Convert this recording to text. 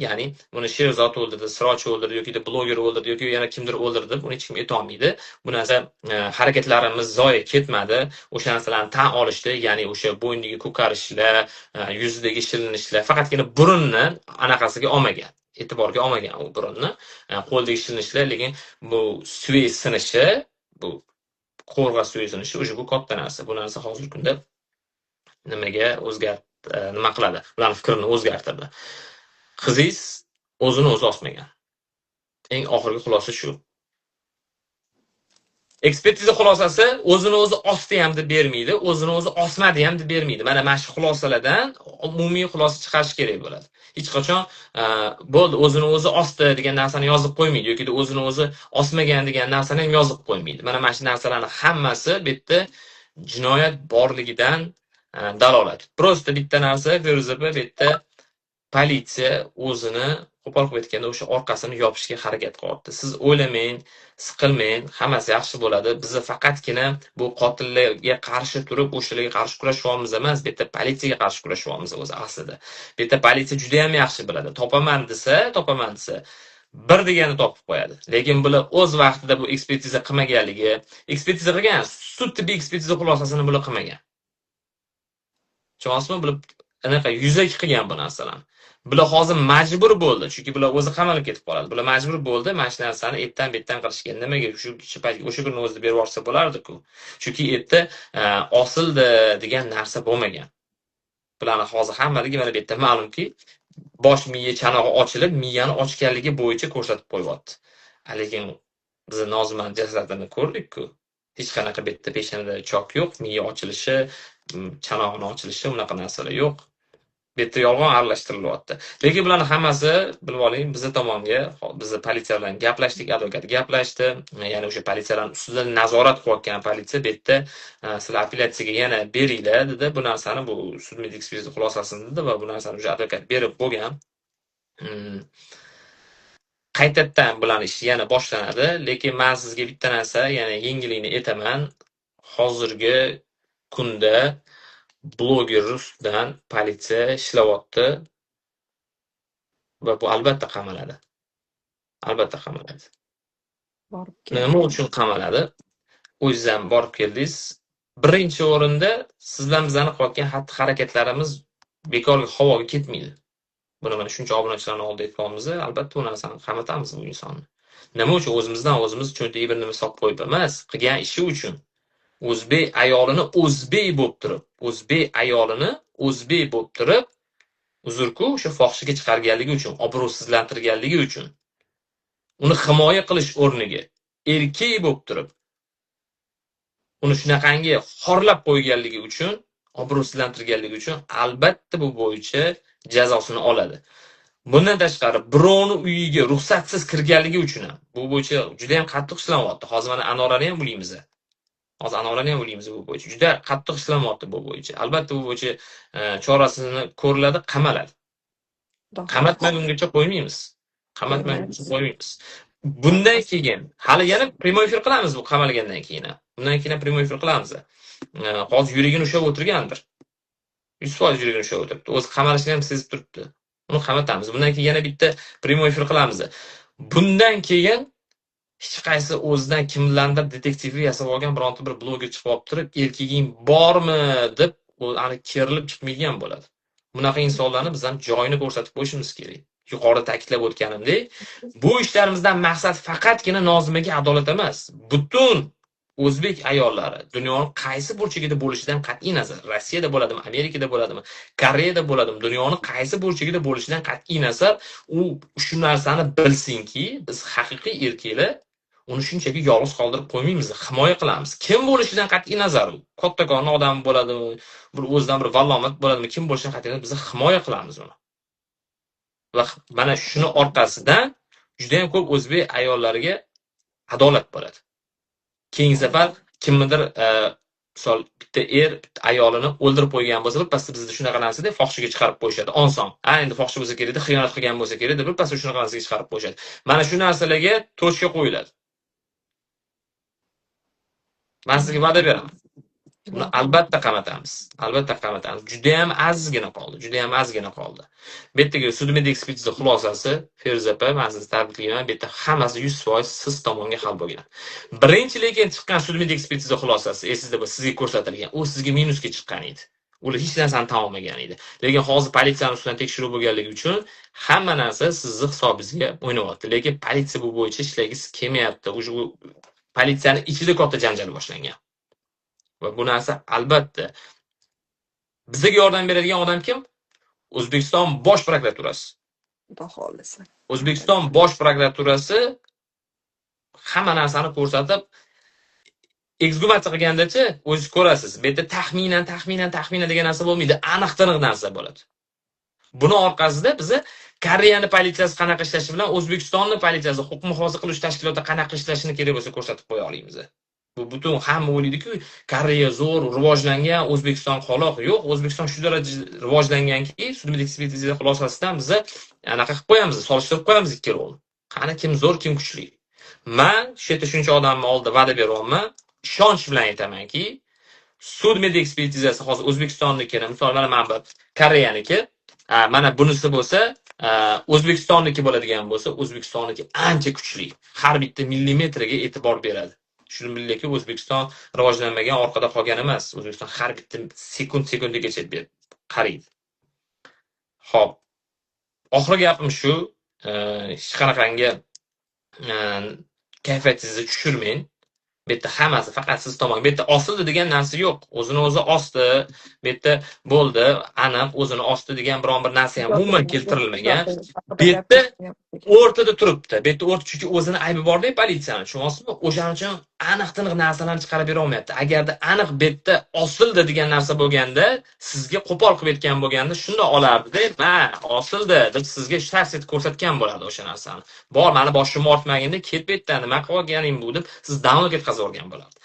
Ya'ni buni Sherzod o'ldirdi, Siroj o'ldirdi yoki bloger o'ldirdi yoki yana kimdir o'ldirdi deb uni hech kim aytolmaydi. Bu narsa harakatlarimiz zoye ketmadi. O'sha narsalarni tan olishdi. Ya'ni o'sha bo'ynidagi ko'karishlar, yuzidagi shilinishlar, faqatgina burunni anaqasiga olmagan, e'tiborga olmagan u burunni, qo'ldagi shilinishlar, lekin bu suyak sinishi, bu qovurg'a suyagi sinishi уже bu katta narsa. Bu narsa hozirgi kunda nimaga o'zgart nima qiladi? Ularning fikrini o'zgartirdi. Qizingiz o'zini o'zi osmagan. Eng oxirgi xulosa shu. Ekspertiza xulosasi o'zini o'zi osdi ham deb bermaydi, o'zini o'zi osmadi ham deb bermaydi. Mana shu xulosalardan umumiy xulosa chiqarish kerak bo'ladi. Hech qachon bo'ldi, o'zini o'zi osdi degan narsani yozib qo'ymaydi yoki o'zini o'zi osmagan degan narsani ham yozib qo'ymaydi. Mana shu narsalarni hammasi bu yerda jinoyat borligidan dalolat. Просто bitta narsa, Feruza opa, bu yerda politsiya o'zini, qo'pol qilib aytganda, o'sha orqasini yopishga harakat qilyapti. Siz o'ylamang, siqilmang, hammasi yaxshi bo'ladi. Biz faqatgina bu qotillarga qarshi turib, o'shalarga qarshi kurashyapmiz emas, bu yerda politsiyaga qarshi kurashyapmiz o'zi aslida. Bu yerda politsiya juda ham yaxshi biladi. Topaman desa, bir degani topib qo'yadi. Lekin bular o'z vaqtida bu ekspertiza qilmaganligi, ekspertiza qilgan, sud tibbiy ekspertiza xulosasini bular qilmagan. Tushunyapsizmi? Bular anaqa yuzaki qilgan bu narsalarni. Bular hozir majbur bo'ldi, chunki bular o'zi qamalib ketib qoladi. Bular majbur bo'ldi mana shu narsani ertan bu yerdan qilishga. Nimaga shu payt, o'sha kunni o'zida berib yuborsa bo'lardi-ku. Chunki erta osildi degan narsa bo'lmagan. Bularni hozir hammaligi mana bu yerda ma'lumki, bosh miya chanog'i ochilib, miyani ochganligi bo'yicha ko'rsatib qo'yyapti. Lekin biz Nozimani jasadini ko'rdik-ku. Hech qanaqa bu yerda peshonada chok yo'q, miya ochilishi, chanog'ini ochilishi, unaqa narsalar yo'q. Bu yerda yolg'on aralashtirilyapti. Lekin bularni hammasi, bilib oling, bizni tomonga, bizni politsiya bilan gaplashdik, advokat gaplashdi. Ya'ni o'sha politsiyalarning ustidan nazorat qilayotgan politsiya bu yerda sizlar apellyatsiyaga yana beringlar dedi. Bu narsani, bu sud ekspertiza xulosasini dedi va bu narsani o'sha advokat berib bo'lgan. Qaytadan bularni ishi yana boshlanadi, lekin men sizga bitta narsa, ya'ni yengillikni aytaman. Hozirgi kunda bloger ustidan politsiya ishlayapti va bu albatta qamaladi. Albatta qamaladi. Borib Nima keldim. uchun qamaladi? O'zingiz ham borib keldingiz. Birinchi o'rinda siz bilan bizani qilayotgan xatti-harakatlarimiz bekorga havoga ketmaydi. Buni mana shuncha obunachilarni oldida aytyapmiz, albatta bu narsani qamatamiz bu insonni. Nima uchun? O'zimizdan o'zimiz cho'ntagiga bir nima solib qo'yib emas, qilgan ishi uchun. O'zbek ayolini o'zbek bo'lib turib, o'zbek ayolini o'zbek bo'lib turib, uzrku, o'sha fohishaga chiqarganligi uchun, obro'sizlantirganligi uchun, uni himoya qilish o'rniga erkak bo'lib turib, uni shunaqangi xorlab qo'yganligi uchun, obro'sizlantirganligi uchun albatta bu bo'yicha jazosini oladi. Bundan tashqari birovni uyiga ruxsatsiz kirganligi uchun ham bu bo'yicha juda ham qattiq ishlanyapti. Hozir mana Anorani ham ulaymiz. Hozir Anorani ham ulaymiz bu bo'yicha. Juda qattiq ishlanyapti bu bo'yicha. Albatta bu bo'yicha chorasini ko'riladi, qamaladi. Xudo xohlasa. Qamatmagungacha qo'ymaymiz. Qamatmagungacha Qo'ymaymiz. qo'ymaymiz. Bundan keyin hali yana прямой efir qilamiz bu qamalgandan keyin ham. Bundan keyin ham прямой efir qilamiz. Hozir yuragini ushlab o'tirgandir. 100% yuragini ushlab o'tiribdi. O'zi qamalishini ham sezib turibdi. Uni qamatamiz. Bundan keyin yana bitta прямой efir qilamiz. Bundan keyin hech qaysi o'zidan kimlardir detektivni yasab olgan bironta bir bloger chiqib olib turib, erkaging bormi deb u ani kerilib chiqmaydigan bo'ladi. Bunaqa insonlarni biz ham joyini ko'rsatib qo'yishimiz kerak. Yuqorida ta'kidlab o'tganimdek, bu ishlarimizdan maqsad faqatgina Nozimaga adolat emas. Butun o'zbek ayollari dunyoni qaysi burchagida bo'lishidan qat'iy nazar, Rossiyada bo'ladimi, Amerikada bo'ladimi, Koreyada bo'ladimi, dunyoni qaysi burchagida bo'lishidan qat'iy nazar, u shu narsani bilsinki, biz haqiqiy erkaklar uni shunchaki yolg'iz qoldirib qo'ymaymiz, himoya qilamiz. Kim bo'lishidan qat'iy nazar, u kattakon odam bo'ladimi, bir o'zidan bir vallomat bo'ladimi, kim bo'lishidan qat'iy nazar, biz himoya qilamiz uni. Va mana shuni orqasidan juda ham ko'p o'zbek ayollariga adolat bo'ladi. Keyingi safar kimnidir, misol, bitta er bitta ayolini o'ldirib qo'ygan bo'lsa, birpasda bizda shunaqa narsada fohishaga chiqarib qo'yishadi. Oson. Ha, endi fohisha bo'lsa kerak, xiyonat qilgan bo'lsa kerak deb birpasda shunaqa narsaga chiqarib qo'yishadi. Mana shu narsalarga точка qo'yiladi. Men sizga va'da beraman. Buni Ilohim. albatta qamatamiz. Albatta qamatamiz. Judayam ozgina qoldi, judayam ozgina qoldi. Bu yerdagi sud ekspertiza xulosasi, Feruza opa, man sizni tabriklayman. Bu yerda hammasi 100% siz tomonga hal bo'lgan. Birinchi lekin chiqqan sud ekspertiza xulosasi, esingizda bo'lsa, sizga ko'rsatilgan. U sizga minusga chiqqan edi. Ular hech narsani tan olmagan edi. Lekin hozir politsiyani ustidan tekshiruv bo'lganligi uchun hamma narsa sizni hisobingizga o'ynayapti. Lekin politsiya bu bo'yicha ishlagisi kelmayapti. Уже u politsiyani ichida katta janjal boshlangan. Va bu narsa albatta bizga yordam beradigan odam kim? O'zbekiston Bosh prokuraturasi. Xudo xohlasa. O'zbekiston Bosh prokuraturasi hamma narsani ko'rsatib, eksgumatsiya qilgandachi, o'zingiz ko'rasiz. Bu yerda taxminan, taxminan, taxminan degan narsa bo'lmaydi. Aniq tiniq narsa bo'ladi. Buni orqasida biza Koreyani politsiyasi qanaqa ishlashi bilan O'zbekistonni politsiyasi, huquq muhofaza qiluvchi tashkilotlar qanaqa ishlashini kerak bo'lsa ko'rsatib qo'ya olamiz. Bu butun hamma o'ylaydiku, Koreya zo'r, rivojlangan, O'zbekiston qoloq. Yo'q, O'zbekiston shu darajada rivojlanganki, sud ekspertiza xulosasidan biza anaqa qilib qo'yamiz, solishtirib qo'yamiz ikkalovini. Qani kim zo'r, kim kuchli. Man shu yerda shuncha odamni oldida va'da beryapman, ishonch bilan aytamanki, sud ekspertizasi hozir O'zbekistonnikini, misol, mana bu Koreyaniki, mana bunisi bo'lsa, O'zbekistonniki bo'ladigan bo'lsa, O'zbekistonniki ancha kuchli. Har bitta millimetriga e'tibor beradi. Shuni bilingki, O'zbekiston rivojlanmagan, orqada qolgan emas. O'zbekiston har bitta sekund sekundigacha berib qaraydi. Xo'p. Oxirgi gapim shu, hech qanaqangi kayfiyatingizni tushirmang. Bu yerda hammasi faqat siz tomon. Bu yerda osildi degan narsa yo'q. O'zini o'zi osdi. Bu yerda bo'ldi, aniq o'zini osdi degan biron bir narsa ham umuman keltirilmagan. Bu yerda o'rtada turibdi. Bu yerda o'rta, chunki o'zini aybi borda politsiyani, tushunyapsizmi? O'shaning uchun aniq tiniq narsalarni chiqarib bera olmayapti. Agarda aniq bu yerda osildi degan narsa bo'lganda, sizga qo'pol qilib aytgan bo'lganda, shunda olardida, "Ma, osildi" deb sizga shars etib ko'rsatgan bo'lardi o'sha narsani. "Bor, mani boshimni ortmaginda, ket bu yerdan, nima qilib olganing bu" deb siz download ketkazib yuborgan bo'lardi.